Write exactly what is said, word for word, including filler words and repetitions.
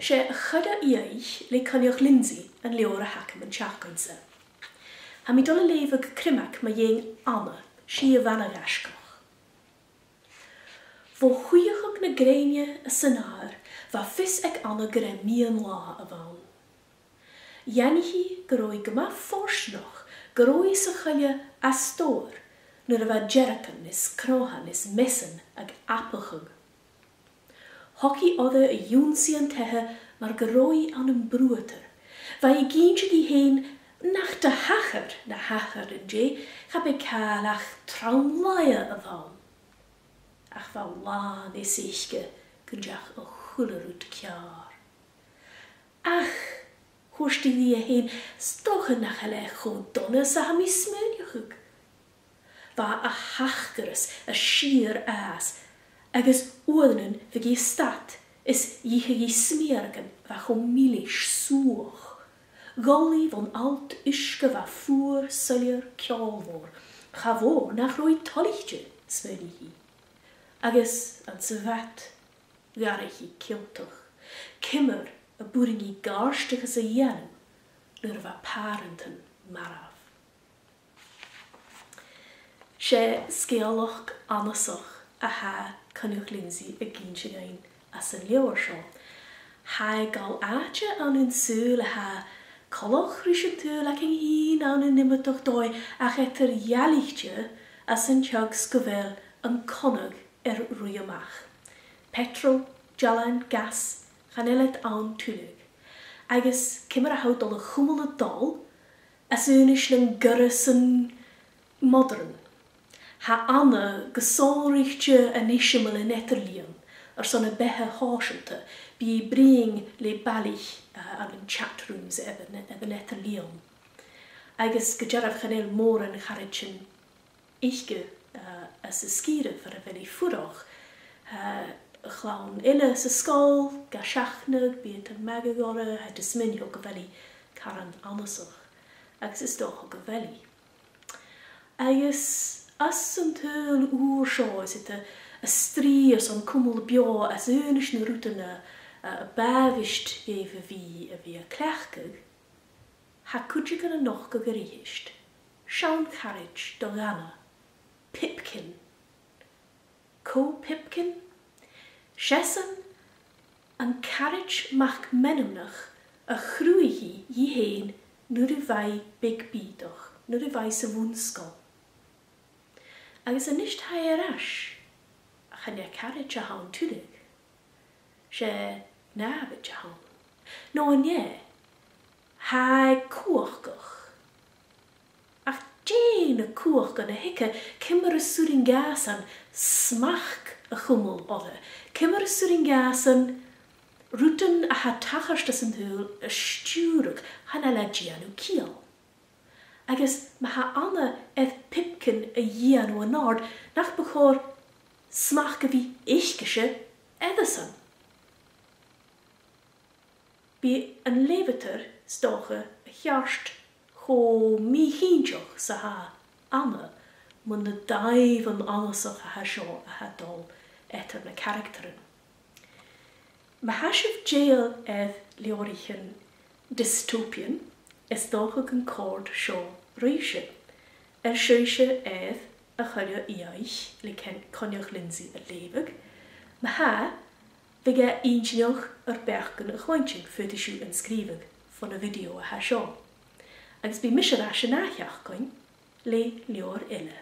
'S e A Choille Fhiadhaich le Coinneach Lindsay an leabhar a th' agam an t-seachdain-sa. Tha mi a' dol a leughadh criomag mu dheidhinn Anna, 's i a' bhana-ghaisgeach. Bho shuidheachadh na grèine anns an adhar, bha fios aig Anna gur e meadhan-latha a bh' ann. Dh'aithnich i gun robh i gu math fortanach gun robh i sa choille as t-fhoghar nuair a bha dearcan is cnothan is measan ag abachadh. Thog i oirre a dh'ionnsaigh an taighe mar gun robh i ann am bruadar. Bha i ag innse dhi fhèin nach do thachair na thachair an-dè, cha b' e càil ach trom-laighe a bh' ann. Ach bha làn fhios aice gun deach a h-uile rud ceàrr. Ach, thuirt i rithe fhèin, 's dòcha nach eil e cho dona 's a tha mi a' smaoineachadh. Bha a thachartas a' sìor fhàs, agus uaireannan bhiodh i a' stad is dh'itheadh i smèargan a bha cho milis suathach. Dh'òl i bhon allt uisge a bha fuar, soilleir, ceòlmhor. Cha mhòr nach robh i toilichte, smaoinich i. Agus anns a' bhad, dh'fhairich i ciontach ciamar a b' urrainn dhi gàirdeachas a dhèanamh nuair a bha pàrantan marbh. 'S e sgeulachd annasach a tha Coinneach Lindsay ag innse dhuinn anns an leabhar seo. Tha e a' gabhail àite ann an saoghal a tha coltach ris an t-saoghal againn fhìn ann an iomadach dòigh, ach eadar-dhealaichte anns an t-seagh 's gu bheil an connadh air ruith a-mach. Petrol, dealan, gas, chan eil iad ann tuilleadh. Agus ciamar a tha thu a' dol a chumail a' dol às aonais nan goireasan modern? Tha Anna gu sònraichte an eisimeil an eadar-lìon airson a beatha shòisealta, bidh i a' bruidhinn le balaich, eh, ann an chat rooms air an, air an eadar-lìon. Agus gu dearbh chan eil mòran charaidean aice, eh, anns an sgìre far a bheil i a' fuireach. Eh, a' chlann eile san sgoil, ga seachnadh, bidh iad a' magadh oirre, tha iad a' smaoineachadh gu bheil i caran annasach, agus is dòcha gu bheil i. Agus anns an t-saoghal ùr seo, is iad a', a' strì airson cumail beò às aonais nan rudan a, a, a b' àbhaist dhaibh a bhith, a bhith a' cleachdadh, tha cuideigin a' nochdadh a-rithist. Seann charaid do dh'Anna, Pipkin. Cò Pipkin? 'S esan an caraid mac-meanmnach a chruthaich i dhi fhèin nuair a bha i beag bìodach, nuair a bha i sa bhun-sgoil. Agus a-nis tha i air ais, ach chan e caraid a th' ann tuilleadh. 'S e nàmhaid a th' ann. No an e? Tha e cumhachdach. Ach dè na cumhachdan a th' aice? Ciamar as urrainn dhàsan smachd a chumail oirre? Ciamar as urrainn dhàsan rudan a tha a' tachairt anns an t-saoghal a stiùireadh? Chan eil e a' dèanamh ciall. Agus ma tha Anna air Pipkin a dhèanamh an-àird, nach bu chòir smachd a bhith aicese airsan? Bidh an leughadair, 's dòcha, a cheart cho mì-chinnteach 's a tha Anna mun dàimh annasach a tha seo a tha a' dol eadar na caractaran. Ma tha sibh dèidheil air leabhraichean dystopian, is dòcha gun còrd seo ribhse. Air sibhse air A Choille Fhiadhaich le Cen-, Coinneach Lindsay a leughadh? Ma tha, bhiodh e inntinneach ur beachdan a chluinntinn, faodaidh sibh an sgrìobhadh fon a' video a tha seo. Agus bidh mise air ais an ath sheachdain le leabhar eile.